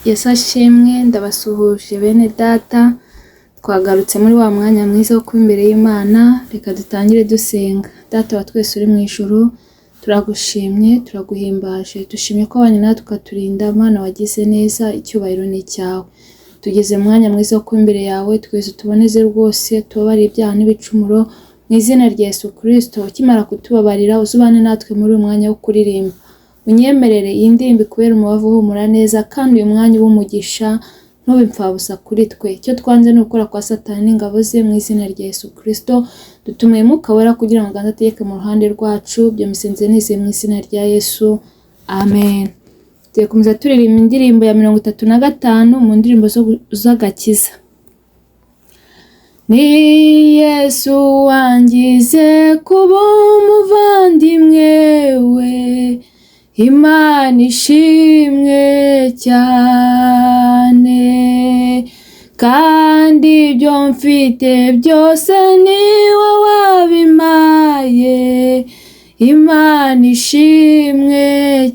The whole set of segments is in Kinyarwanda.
Yesu ashimwe, ndabasuhuje bene data, twagarutse muri wa mwanya mwiza wo kuba imbere y'Imana, reka dutangire dusenga. Data wa twese uri mu ijuru, turagushimye, turaguhimbaje, dushimye ko wabanye natwe ukaturinda, Mana wagize neza, icyubahiro ni icyawe. Tugeze mu mwanya mwiza wo kuba imbere yawe, twese tuboneze rwose, tubabarire ibyaha n'ibicumuro, mu izina rya Yesu Kristo, ukimara kutubabarira, uzubane natwe muri uyu mwanya wo kuririmba. Unyemerere iyi ndirimbo ikubere umubavu uhumura neza, kandi uyu mwanya ube umugisha, ntube imfabusa kuri twe. Icyo twanze ni ugukora kwa Satani n'ingabo ze, mu izina rya Yesu Kristo. Dutumiye Mwuka Wera kugira ngo aganze ategeke mu ruhande rwacu, byo musenze nizeye mu izina rya Yesu, amen. Tugiye gukomeza turirimba indirimbo ya 35 mu ndirimbo z'agakiza. Ni Yesu wangize kuba umuvandimwe we, Imana ishimwe cyane, kandi ibyo mfite byose ni wowe wabimpaye, Imana ishimwe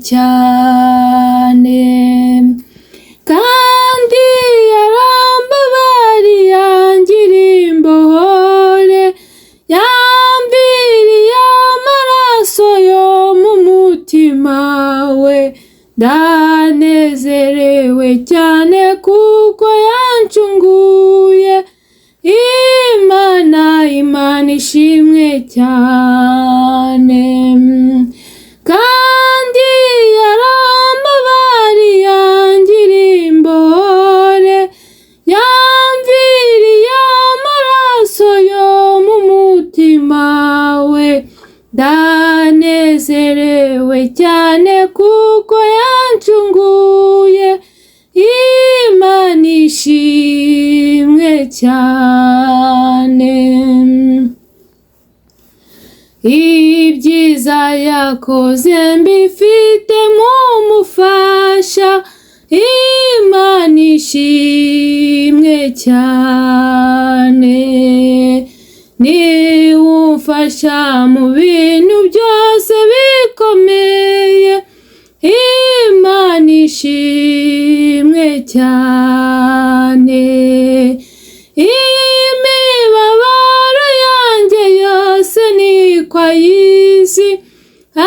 cyane, kandi yarambabariye angira imbohore, yamviriye amaraso yo mu mutima we, ndanezerewe cyane kuko yancunguye, Imana, Imana ishimwe cyane, kandi yarambabariye angira imbohore, yamviriye amaraso yo mu mutima we, ndanezerewe cyane kuko yancunguye, Imana ishimwe cyane. Ibyiza yakoze mbifitemo umufasha, Imana ishimwe cyane, niwe umfasha mu bintu byose bikomeye, Imana ishimwe cyane, imibabaro yanjye yose niko ayizi,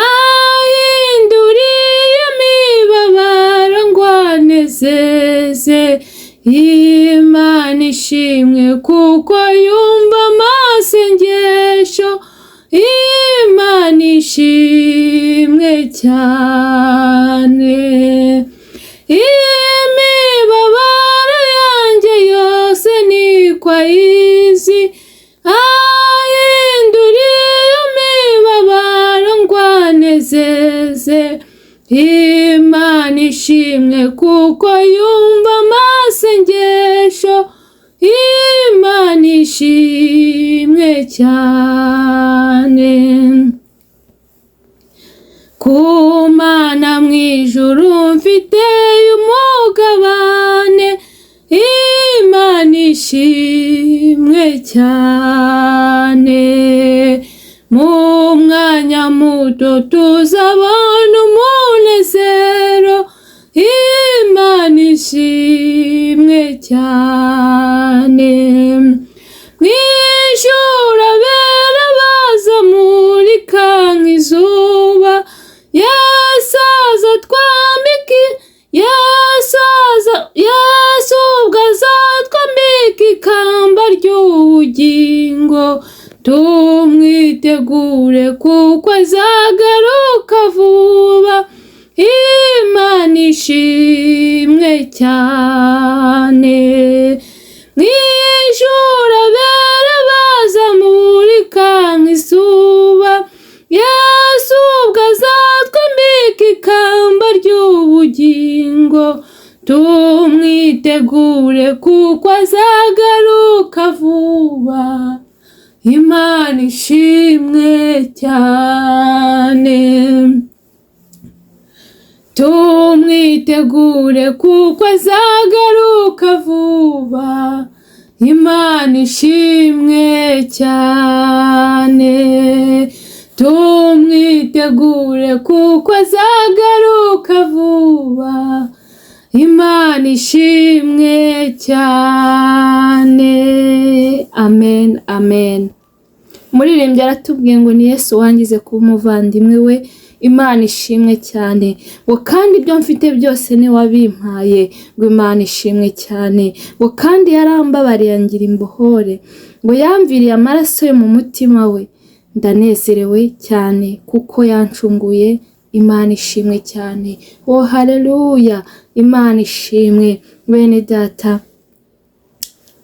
ahinduriye imibabaro ngo anezeze, Imana ishimwe kuko yumva amasengesho, Imana ishimwe cyane, imibabaro yanjye yose niko ayizi, ahinduriye imibabaro ngo anezeze, Imana ishimwe kuko yumva amasengesho, Imana ishimwe cyane. Ku Mana mu ijuru mfite umugabane, Imana ishimwe cyane, mu mwanya muto tuzabona umunezero, Imana ishimwe cyane, mu ijuru abera bazamurika nk'izuba, Yesu azatwambika, Yesu aza, Yesu ubwo azatwambika ikamba ry'ubugingo, tumwitegure kuko azagaruka vuba, Imana ishimwe cyane, mu ijuru abera bazamurika nk'izuba, Yesu ubwo azatwambika ikamba ry'ubugingo, tumwitegure kuko azagaruka vuba, Imana ishimwe cyane, tumwitegure kuko azagaruka vuba, Imana ishimwe cyane, tumwitegure kuko azagaruka vuba. Imana ishimwe cyane. Amen, amen. Umuririmbyi aratubwiye ngo ni Yesu wangize kuba umuvandimwe we. Imana ishimwe cyane. Ngo kandi ibyo mfite byose ni wabimpaye. Ngo Imana ishimwe cyane. Ngo kandi yarambabariye angira imbohore. Ngo yamviriye amaraso yo mu mutima we. Ndanezerewe cyane kuko yancunguye. Imana ishimwe cyane. Oh haleluya, Imana ishimwe. Bene data,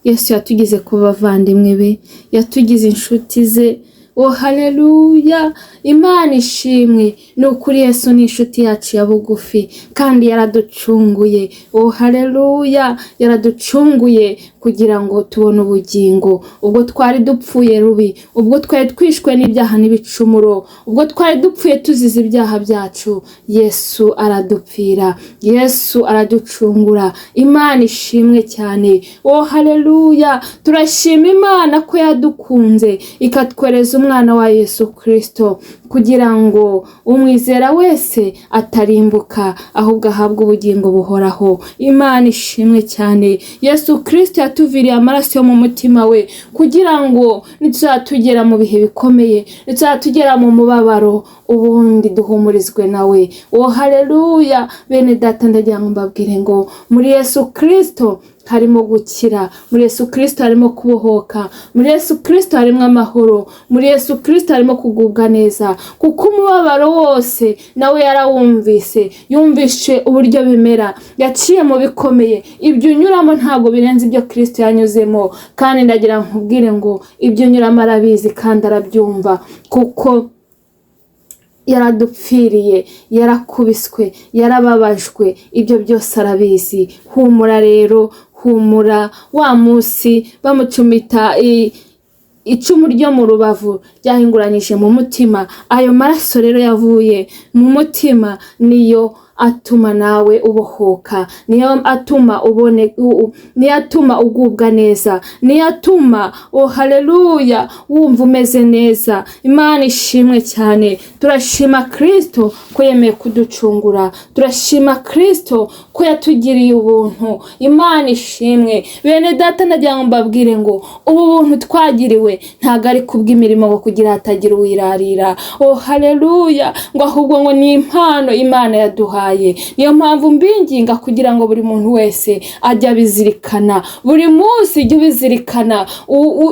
Yesu yatugize kuba abavandimwe be, yatugize inshuti ze. Oh haleluya, Imana ishimwe. Ni ukuri Yesu ni inshuti yacu ya bugufi kandi yaraducunguye. Oh haleluya, yaraducunguye kugira ngo tubone ubugingo. Ubwo twari dupfuye rubi, ubwo twari twishwe n'ibyaha n'ibicumuro, ubwo twari dupfuye tuzize ibyaha byacu, Yesu aradupfira, Yesu araducungura. Imana ishimwe cyane. Oh haleluya, turashima Imana ko yadukunze ikatwereza umwana wa Yesu Kristo kugira ngo umwizera wese atarimbuka ahubwo ahabwe ubugingo buhoraho. Imana ishimwe cyane. Yesu Kristo yatuviriye amaraso yo mu mutima we kugira ngo nituzatugera mu bihe bikomeye, nituzatugera mu mubabaro, ubundi duhumurizwe nawe. Oh haleluya, bene data, ndagira ngo mbabwire ngo muri Yesu Kristo harimo gukira, muri Yesu Kristo harimo kubohoka, muri Yesu Kristo harimo amahoro, muri Yesu Kristo harimo kugubwa neza, kuko umubabaro wose nawe yarawumvise, yumvishe uburyo bimera, yaciye mu bikomeye. Ibyo unyuramo ntabwo birenze ibyo Kristo yanyuzemo, kandi ndagira nkubwire ngo ibyo unyuramo arabizi kandi arabyumva, kuko yaradupfiriye, yarakubiswe, yarababajwe, ibyo byose arabizi. Humura rero, humura. Wa munsi bamucumita icumu ryo mu rubavu ryahinguranyije mu mutima, ayo maraso rero yavuye mu mutima niyo atuma nawe ubohoka, niyo atuma ubone, niyo atuma ugubwa neza, niyo atuma, oh haleluya, wumva umeze neza. Imana ishimwe cyane. Turashima Kristo ko yemeye kuducungura, turashima Kristo ko yatugiriye ubuntu. Imana ishimwe. Bene data, ndagira ngo mbabwire ngo ubu buntu twagiriwe ntabwo ari kubw'imirimo ngo kugira hatagira uwirarira. Oh haleluya, ngo ahubwo ngo ni impano Imana yaduhaye. Niyo mpamvu mbinginga kugira ngo buri muntu wese ajye abizirikana, buri munsi ujye ubizirikana,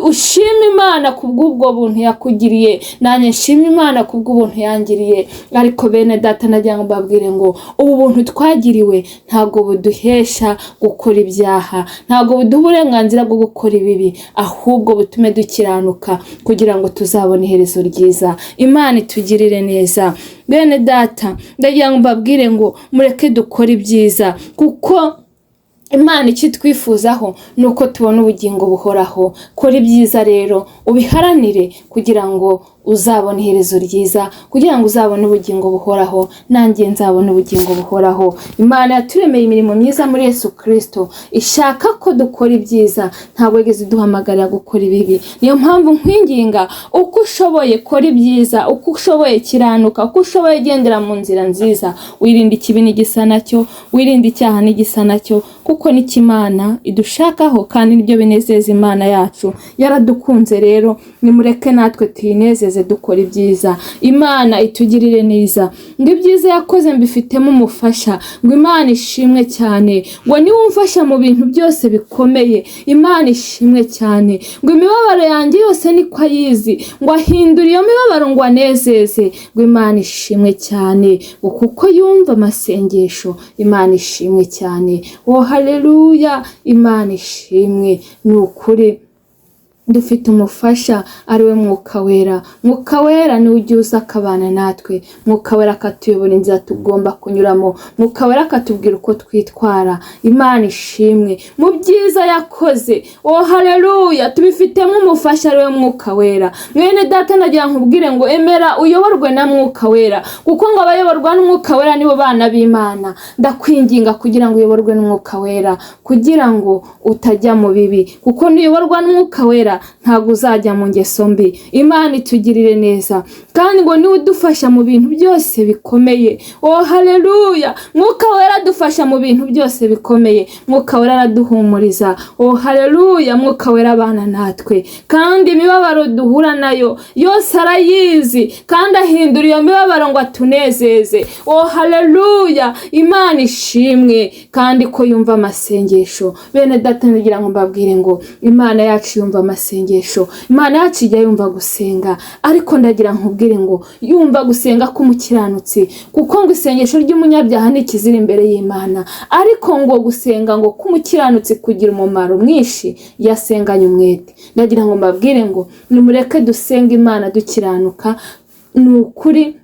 ushime Imana kubw'ubwo buntu yakugiriye, nanjye nshime Imana kubw'ubuntu yangiriye. Ariko bene data, ndagira ngo mbabwire ngo ubu buntu twagiriwe ntabwo buduhesha gukora ibyaha, ntabwo buduha uburenganzira bwo gukora ibibi, ahubwo butume dukiranuka kugira ngo tuzabone iherezo ryiza. Imana itugirire neza. Bene data, ndagira ngo mbabwire ngo mureke dukore ibyiza, kuko Imana icyo itwifuzaho ni uko tubona ubugingo buhoraho. Kora ibyiza rero, ubiharanire kugira ngo uzabone iherezo ryiza, kugira ngo uzabone ubugingo buhoraho, nanjye nzabone ubugingo buhoraho. Imana yaturemeye imirimo myiza muri Yesu Kristo, ishaka ko dukora ibyiza, ntabwo yigeze iduhamagarira gukora ibibi. Niyo mpamvu nkwinginga, uko ushoboye kora ibyiza, uko ushoboye kiranuka, uko ushoboye gendera mu nzira nziza, wirinde ikibi n'igisa nacyo, wirinde icyaha n'igisa nacyo, kuko nicyo Imana idushakaho kandi nibyo binezeza Imana yacu. Yaradukunze rero, nimureke natwe tuyinezeze dukora ibyiza. Imana itugirire neza. Ngo ibyiza yakoze mbifitemo umufasha. Ngo Imana ishimwe cyane. Ngo niwe umfasha mu bintu byose bikomeye. Imana ishimwe cyane. Ngo imibabaro yanjye yose niko ayizi. Ngo ahindure iyo mibabaro ngo anezeze. Ngo Imana ishimwe cyane. Ngo kuko yumva amasengesho. Imana ishimwe cyane. Oh haleluya, Imana ishimwe. Ni ukuri dufite umufasha ari we Mwuka Wera. Mwuka Wera niwe ujya uza akabana natwe, Mwuka Wera akatuyobora inzira tugomba kunyuramo, Mwuka Wera akatubwira uko twitwara. Imana ishimwe mu byiza yakoze. Oh haleluya, tubifitemo umufasha ari we Mwuka Wera. Mwene data, nagira nkubwire ngo emera uyoborwe na Mwuka Wera, kuko ngo abayoborwa n'Umwuka Wera nibo bana b'Imana. Ndakwinginga kugira ngo uyoborwe n'Umwuka Wera, kugira ngo utajya mu bibi, kuko nuyoborwa n'Umwuka Wera Wera ntabwo uzajya mu ngeso mbi. Imana itugirire neza, kandi ngo niwe udufasha mu bintu byose bikomeye. Oh haleluya! Mwuka Wera adufasha mu bintu byose bikomeye. Mwuka Wera araduhumuriza. Oh haleluya! Mwuka Wera abana natwe, kandi imibabaro duhura nayo yose arayizi, kandi ahindura iyo mibabaro ngo atunezeze. Oh haleluya! Imana ishimwe, kandi ko yumva amasengesho. Bene data, ngira ngo mbabwire ngo Imana yacu yumva amasengesho, Imana yacu ijya yumva gusenga. Ariko ndagira nkubwire ngo yumva gusenga k'umukiranutsi, kuko ngo isengesho ry'umunyabyaha ni ikizira imbere y'Imana, ariko ngo gusenga ngo k'umukiranutsi kugira umumaro mwinshi iyo asenganye umwete. Ndagira ngo mbabwire ngo nimureke dusenge Imana dukiranuka. Ni ukuri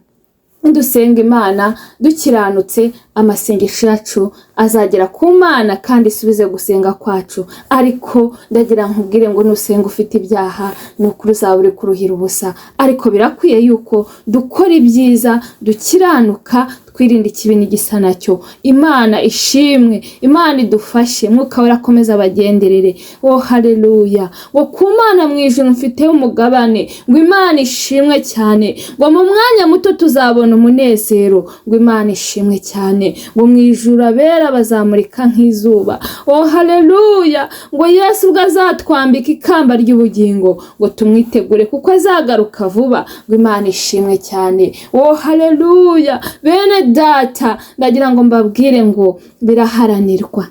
dusenga Imana dukiranutse, amasengesho yacu azagera ku Mana kandi isubize gusenga kwacu. Ariko ndagira nkubwire ngo nusenga ufite ibyaha, ni ukuri uzaba uri kuruhira ubusa. Ariko birakwiye yuko dukora ibyiza, dukiranuka, twirinda ikibi n'igisa nacyo. Imana ishimwe, Imana idufashe, Mwuka Wera akomeze abagenderere. Oh haleluya! Ngo ku Mana mu ijuru mfiteho umugabane. Ngo Imana ishimwe cyane, ngo mu mwanya muto tuzabona umunezero. Ngo Imana ishimwe cyane, ngo mu ijuru abera bazamurika nk'izuba. Oh haleluya! Ngo Yesu ubwo azatwambika ikamba ry'ubugingo, ngo tumwitegure kuko azagaruka vuba. Ngo Imana ishimwe cyane. Oh haleluya! Bene data, ndagira ngo mbabwire ngo biraharanirwa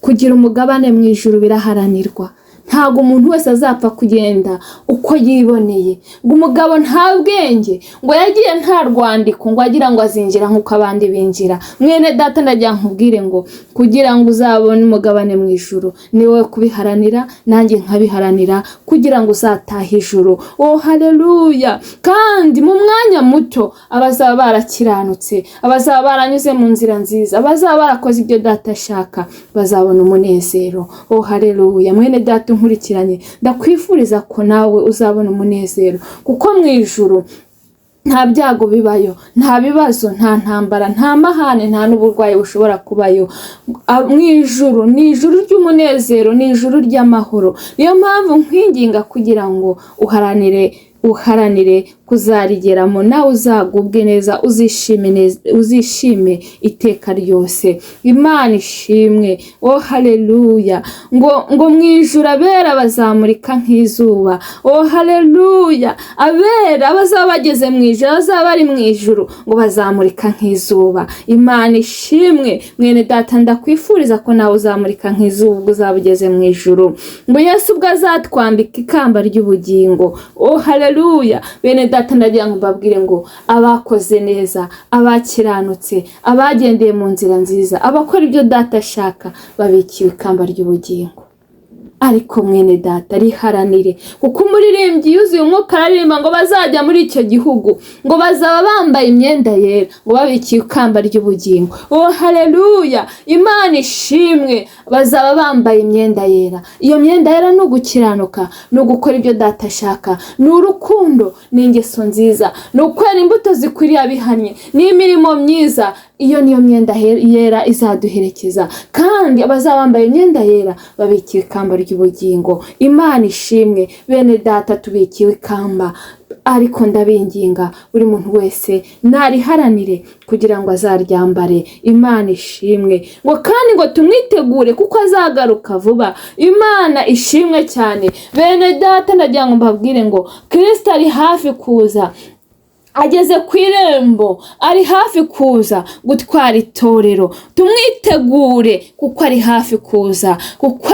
kugira umugabane mu ijuru, biraharanirwa. Ntabwo umuntu wese azapfa kugenda uko yiboneye. Ngo umugabo nta bwenge, ngo yagiye nta rwandiko, ngo agira ngo azinjira nk'uko abandi binjira. Mwene data, ndagira nkubwire ngo kugira ngo uzabone umugabane mu ijuru ni wowe kubiharanira, nanjye nkabiharanira, kugira ngo uzatahe ijuru. Oh haleluya! Kandi mu mwanya muto abazaba barakiranutse, abazaba baranyuze mu nzira nziza, abazaba barakoze ibyo data ashaka, bazabona umunezero. Oh haleluya! Mwene data unkurikiranye, ndakwifuriza ko nawe uzabona umunezero, kuko mu ijuru nta byago bibayo, nta bibazo, nta ntambara, nta mahane, nta n'uburwayi bushobora kubayo. Mu ijuru ni ijuru ry'umunezero, ni ijuru ry'amahoro. Niyo mpamvu nkwinginga kugira ngo uharanire kuzarigeramo, nawe uzagubwe neza, uzishime neza, uzishime iteka ryose. Imana ishimwe. Oh haleluya! Ngo mu ijuru abera bazamurika nk'izuba. Oh haleluya! Abera bazaba bageze mu ijuru, bazaba bari mu ijuru, ngo bazamurika nk'izuba. Imana ishimwe. Mwene data, ndakwifuriza ko nawe uzamurika nk'izuba ubwo uzaba ugeze mu ijuru. Ngo Yesu ubwo azatwambika ikamba ry'ubugingo. Oh haleluya! Bene data, ndagira ngo mbabwire ngo abakoze neza, abakiranutse, abagendeye mu nzira nziza, abakora ibyo data ashaka, babikiwe ikamba ry'ubugingo. Ariko mwene data, riharanire, kuko umuririmbyi yuzuye umwuka araririmba ngo bazajya muri icyo gihugu, ngo bazaba bambaye imyenda yera, ngo babikiwe ikamba ry'ubugingo. Oh haleluya! Imana ishimwe. Bazaba bambaye imyenda yera. Iyo myenda yera ni ugukiranuka, ni ugukora ibyo data ashaka, ni urukundo, ni ingeso nziza, ni ukwera imbuto zikwiriye abihannye, ni imirimo myiza. Iyo niyo myenda yera izaduherekeza, kandi abazaba bambaye imyenda yera babikiwe ikamba ry'ubugingo. Imana ishimwe. Bene data, tubikiwe ikamba, ariko ndabinginga buri muntu wese nariharanire kugira ngo azaryambare. Imana ishimwe. Ngo kandi ngo tumwitegure kuko azagaruka vuba. Imana ishimwe cyane. Bene data, ndagira ngo mbabwire ngo Kristo ari hafi kuza, ageze ku irembo, ari hafi kuza gutwara itorero. Tumwitegure kuko ari hafi kuza, kuko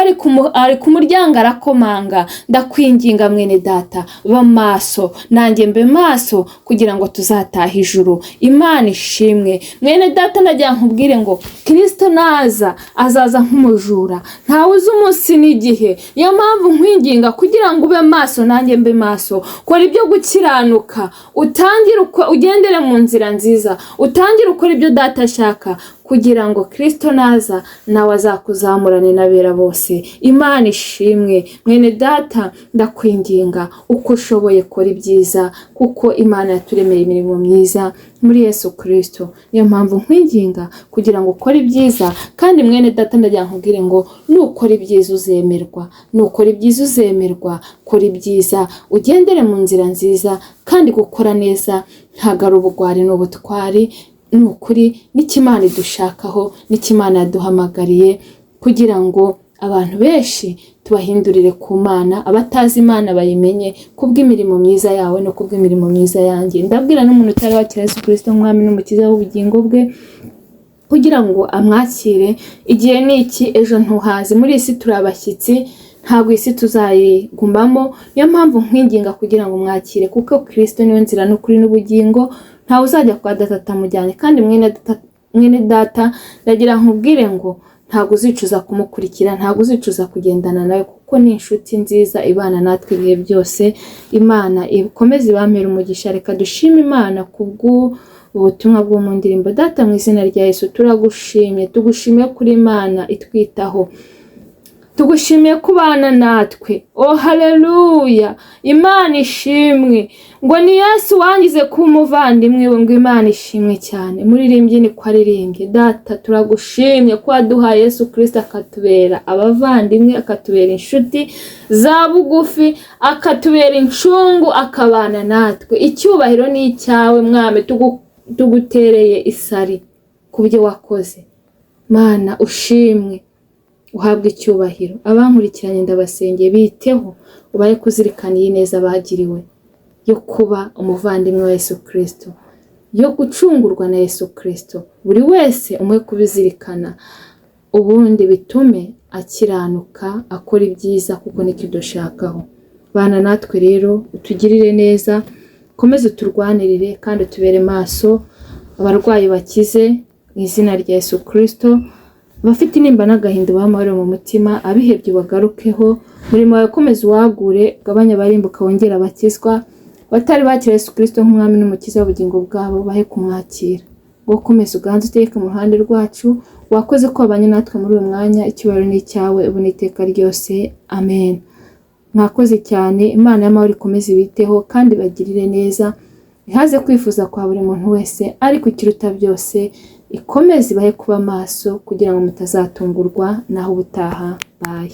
ari ku muryango arakomanga. Ndakwinginga mwene data, ba maso, nanjye mbe maso, kugira ngo tuzatahe ijuru. Imana ishimwe. Mwene data, ndagira nkubwire ngo Kristo naza azaza nk'umujura, ntawe uzi umunsi n'igihe. Niyo mpamvu nkwinginga kugira ngo ube maso, nanjye mbe maso. Kora ibyo gukiranuka, utangire ugendere mu nzira nziza, utangire ukora ibyo data ashaka, kugira ngo Kristo naza nawe azakuzamurane n'abera bose. Imana ishimwe. Mwene data, ndakwinginga uko ushoboye kora ibyiza, kuko Imana yaturemeye imirimo myiza muri Yesu Kristo. Niyo mpamvu nkwinginga kugira ngo ukore ibyiza. Kandi mwene data, ndagira nkubwire ngo nukora ibyiza uzemerwa, nukora ibyiza uzemerwa. Kora ibyiza, ugendere mu nzira nziza. Kandi gukora neza ntabwo ari ubugwari, ni ubutwari. Ni ukuri n'icyo Imana idushakaho, n'icyo Imana yaduhamagariye, kugira ngo abantu benshi tubahindurire ku Mana, abatazi Imana bayimenye kubw'imirimo myiza yawe no kubw'imirimo myiza yanjye. Ndabwira n'umuntu utari wakira Yesu Kristo nk'Umwami n'Umukiza w'ubugingo bwe kugira ngo amwakire. Igihe ni iki, ejo ntuhazi. Muri iyi si turi abashyitsi, ntabwo isi tuzayigumamo. Niyo mpamvu nkwinginga kugira ngo mwakire, kuko Kristo niwe nzira n'ukuri n'ubugingo. Ntawe uzajya kwa data atamujyanye. Kandi mwene data, ndagira nkubwire ngo ntabwo uzicuza kumukurikira, ntabwo uzicuza kugendana nawe, kuko ni inshuti nziza ibana natwe ibihe byose. Imana ikomeze ibampere umugisha. Reka dushime Imana kubw'ubutumwa bwo mu ndirimbo. Data, mu izina rya Yesu turagushimye, tugushimiye kuri Imana itwitaho, tugushimiye kubana natwe. Oh haleluya, Imana ishimwe. Ngo ni Yesu wangize kuba umuvandimwe we. Ngo Imana ishimwe cyane. Muririmbyi niko aririmbye. Data, turagushimye ko waduhaye Yesu Kristo akatubera abavandimwe, akatubera inshuti za bugufi, akatubera incungu, akabana natwe. Icyubahiro ni icyawe Mwami. Tugutereye isari ku byo wakoze. Mana ushimwe, uhabwe icyubahiro. Abankurikiranye ndabasengeye, biteho, ubaye kuzirikana iyi neza bagiriwe yo kuba umuvandimwe wa Yesu Kristo, yo gucungurwa na Yesu Kristo. Buri wese umwe kubizirikana, ubundi bitume akiranuka, akora ibyiza, kuko nicyo dushakaho. Bana natwe rero, utugirire neza, ukomeze uturwanirire kandi utubere maso. Abarwayi bakize mu izina rya Yesu Kristo, abafite intimba n'agahinda ubahe amahoro mu mutima, abihebye bagarukeho. Umurimo wawe ukomeze uwagure, ugabanye abarimbuka, wongere abakizwa. Abatari bakira Yesu Kristo nk'Umwami n'Umukiza w'ubugingo bwabo, bahe kumwakira. Ngo ukomeze uganze, utegeke mu ruhande rwacu. Wakoze ko wabanye natwe muri uyu mwanya. Icyubahiro ni icyawe ubu n'iteka ryose, amen. Mwakoze cyane. Imana y'amahoro ikomeze ibiteho kandi bagirire neza, ihaze kwifuza kwa buri muntu wese, ariko ikiruta byose ikomeze ibahe kuba maso kugira ngo mutazatungurwa. Naho ubutaha, bye.